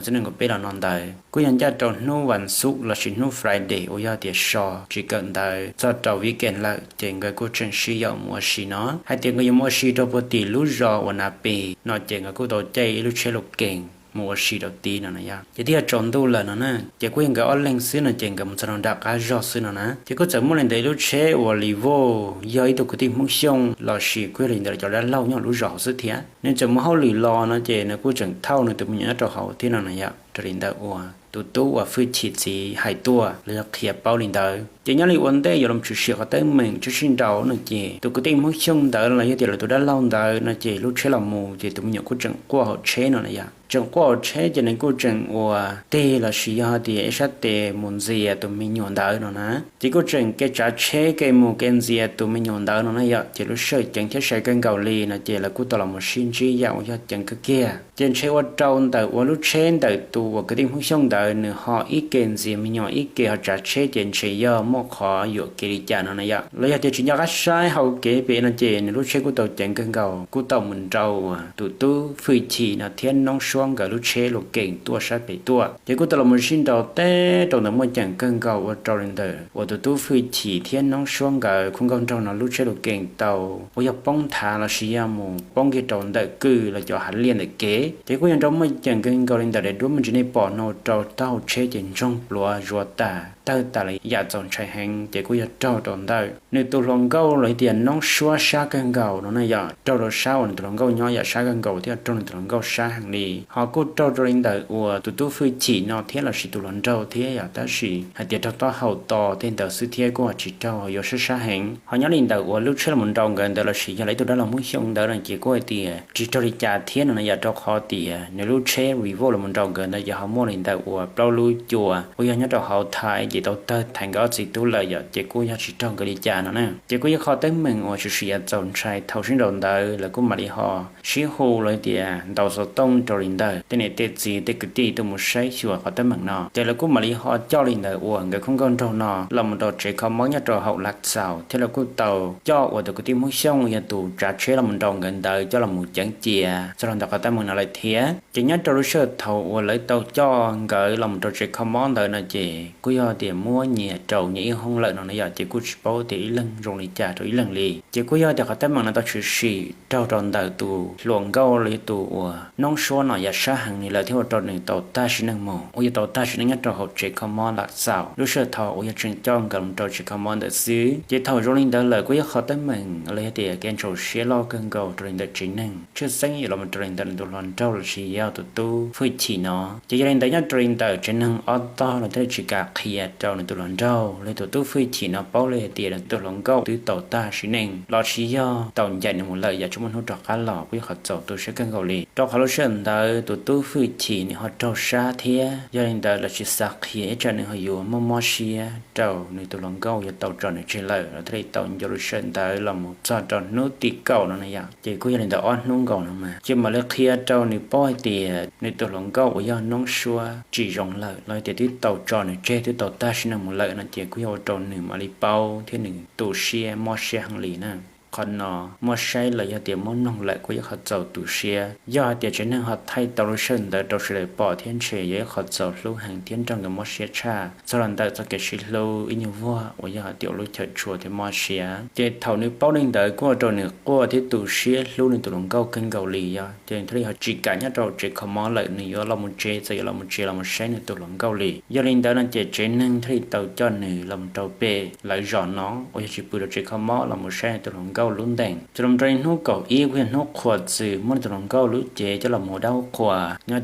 Txhiab nees nkaum peb los no ntawd kuj yog ncaj rau hnub vas xuv lossis hnub Friday uas yog tias so tsis kawm ntawv txog rau weekend lawm, ces nkawd kuj tseem sib yaum mus ua si no. Hais tias nkawd yuav mus ua si rau puag tim lub zos uas Nav Pes no, ces nkawd kuj tau caij ib lub tsheb lus kees mus ua si rau tid no na yog. Ces twb yog tsaus ntuj lawm no na, ces kuj yog nkawd ob leeg xwb no, ces nkawd mus txog rau nram qab zog xwb no na, ces kuj txawm muaj li ntawd ib lub tsheb uas Revo, yog ib tug kwv tij Hmoob Xyooj lossis kuj yog li ntawd cov dab laug nyob lub zos hauv xwb thiab. Nws tseem mus hauj lwm los no, ces nws kuj tseem thauj nws tus me nyuam nyob rau hauv thiab no na yog. Raws li ntawd uas tus tub uas Fwj Chim txiv hais tuaj los yog qhia paub li ntawd. Ces nyob li ua ntej yuav los tshwm sim qhov teeb meem tshwj sij nraud no, ces tus kwv tij Hmoob Xyooj ntawd los yog tias lawv tus dab laug ntawd no, ces lub tsheb los mus ces tus me nyuam kuj tseem quaj hauv tsheb no na yog. Tseem quaj hauv tsheb ces nws kuj tseem ua tig lossis yog tias ib sab tes mus ntxias tus me nyuam ntawd no na. Ces kuj tseem kev tsav tsheb kev mus kev ntxias tus me nyuam ntawd no na yog. Ces lub sij hawm ceev thiab sai kawg nkaus li no, ces lawv kuj tau los mus sib ntsib yam uas yog ceev kawg kiag. Ces ntshe ua rau ntawm uas lub tsheb ntawm tus uas kwv tij Hmoob Xyooj ntawd nws ho ib ke ntxias me nyuam ib ke ho tsav tsheb, ces ntshe yog muaj qhov yuam kev li cas no na yog. Los yog tias tsis nco qab saib hauv kev pem no, ces nws lub tsheb kuj tau ceev kawg nkaus, kuj tau mus nrau uas tus tub Fwj Chim no thiab Noob Suab nkawd lub tsheb lus kees tuaj sab pem tuaj. Ces kuj tau los mus sib nrau teb rau ntawm muaj ceem kawg nkaus ua rau li ntawm uas tus tub Fwj Chim thiab Noob Suab nkawd khub nkauj nraug no lub tsheb lus kees tau uas yog poob nthav lossis yog mus poob kiag rau ntawm kwj los cov hav liaj ntawm kev. Ces kuj yog nrau muaj ceem kawg nkaus li ntawm daim duab me ntsis nej pom no rau taub hau tsheb ces ntsoog pluav zuav tas tawg tas li yam txaus ntshai heev. Ces kuj yog raug rau ntawm nws tus hluas nkauj los tias Noob Suab sab kawg nkaus no na yog, raug rau sab uas nws tus hluas nkauj nyob yam sab kawg nkaus thiab raug nws tus hluas nkauj sab heev li. Ho kuj raug rau li ntawm uas tus tub Fwj Chim no thiab lossis tus hluas nraug thiab yog, tab sis hais tias raug taub hau to tej ntawd xwb thiab kuj ho tsis raug yuav sab sab heev. Ho nyob li ntawm uas lub tsheb los nrau nkawd ntawd lossis yog lawv ib tug dab laug Hmoob Xyooj ntawd no ces kuj hais tias tsis raug li cas thiab no na yog, rau qhov tias nws lub tsheb Revo los nrau nkawd ntawd ces ho muaj li ntawm uas plaub lub cua uas yog nyob rau hauv thaiv ces tau tawg thaiv nkawd ob txiv tub lawm yom, ces kuj yog tsis raug nkawd li cas no na. Ces kuj yog qhov teeb meem uas tshwm sim yam txaus ntshai thaum sib nraus ntawd lawv kuj mam li ho sib hu los tias ntaus xov tooj rau li ntawm tej niam tej txiv tej kwv tij tuaj mus saib xyuas qhov teeb meem no. Ces lawv kuj mam li ho coj li ntawm uas nkawd khub nkauj nraug no los mus rau tsev kho mob nyob rau hauv Lav Xaus thiab lawv kuj tau coj uas tus kwv tij Hmoob Xyooj yog tus tsav tsheb los mus nrau nkawd ntawd coj los mus ceev cia txog rau ntawm qhov teeb meem no lawm thiab. Ces nyob rau lub sij hawm thaum uas lawv tau coj nkawd los mus rau tsev kho mob ntawd no ces kuj yog tias muab nyias rau nyias ib hoob lawm no na yom, ces kuj tsis paub tias ib leeg zoo li cas rau ib leeg li. Ces kuj yog tias qhov teeb meem no tau tshwm sim raug rau ntawm tus hluas nkauj los yog tus uas Noob Suab no yam sab heev li lawm thiab ua rau nws tau tag sim neej mus uas yog tau tag sim neej nyob rau hauv tsev kho mob Lav Xaus lub sij hawm thaum uas yog tseem coj nkawd los rau tsev kho mob ntawd xwb. Ces thaum zoo li ntawd lawm kuj yog qhov teeb meem los yog tias kev ntxhov siab loj kawg nkaus rau li ntawm tsev neeg tshwj xeeb yuav los rau li ntawm nws tus hluas nraug lossis yog tus tub Fwj Chim no. Ces yog li ntawd nyob rau li ntawm tsev neeg ob tog los thiaj li tsis kam qhia rau nws tus hluas nraug los tus tub Fwj Chim no paub li hais tias nws tus hluas nkauj twb tau tag sim neej lossis yog tau ncaim nws mus lawm yam tsis muaj hnub rov qab los kuj yog qhov txaus tu siab kawg nkaus li. Rau qhov lub sij hawm ntawd tus tub Fwj Chim nws ho raug sab thiab, yog li ntawd lawv tsis xav qhia ib tsam nws ho yuav muaj mob siab rau nws tus hluas nkauj yuav tau tso nws tseg lawm, lawv thiaj li tau nco lub sij hawm ntawd los mus txog rau hnub tim kaum no na yom. Ces kuj yog li ntawd ob hnub nkaus no mas ces mam li qhia rau nws paub hais tias nws tus hluas nkauj uas yog Noob Suab tsis zoo lawm los tias twb tau tso nws tseg twb tau tag sim neej mus lawm no ces kuj yog ua rau nws mam li paub thiab nws tu siab mob siab heev li na. Qhov no muab saib los yog tias muab noog lawm kuj yog qhov txaus tu siab. Yog hais tias tsev neeg ho thaij tau lub sij hawm ntawd rau sawv daws pom thiab ntshe yog ib qhov txaus hlub heev thiab nrog nkawd mob siab tshaj txog los ntawm txoj kev sib hlub ib nyuag vuag uas yog hais tias ua lub chaw tshua thiab mob siab. Ces thaum nws paub li ntawd kuj ua rau nws quaj thiab tu siab hlub nws tus hluas nkauj kawg nkaus li yog, ces nws thiaj li ho tsis kam nyob rau tsev kho mob lawm, nws yuav los mus tsev txawm yuav los mus tsev los mus saib nws tus hluas nkauj li. Yog li ntawd no ces tsev neeg thiaj li tau coj nws los mus rau pem lawv zos no uas yog tsis pw rau tsev kho mob los mus saib nws tus hluas nkauj lub ntees. Ces los rau hnub kaum ib kuj yog hnub qhuas txws muab nws tus hluas nkauj lub cev coj los mus ua dab ua qhuas nyob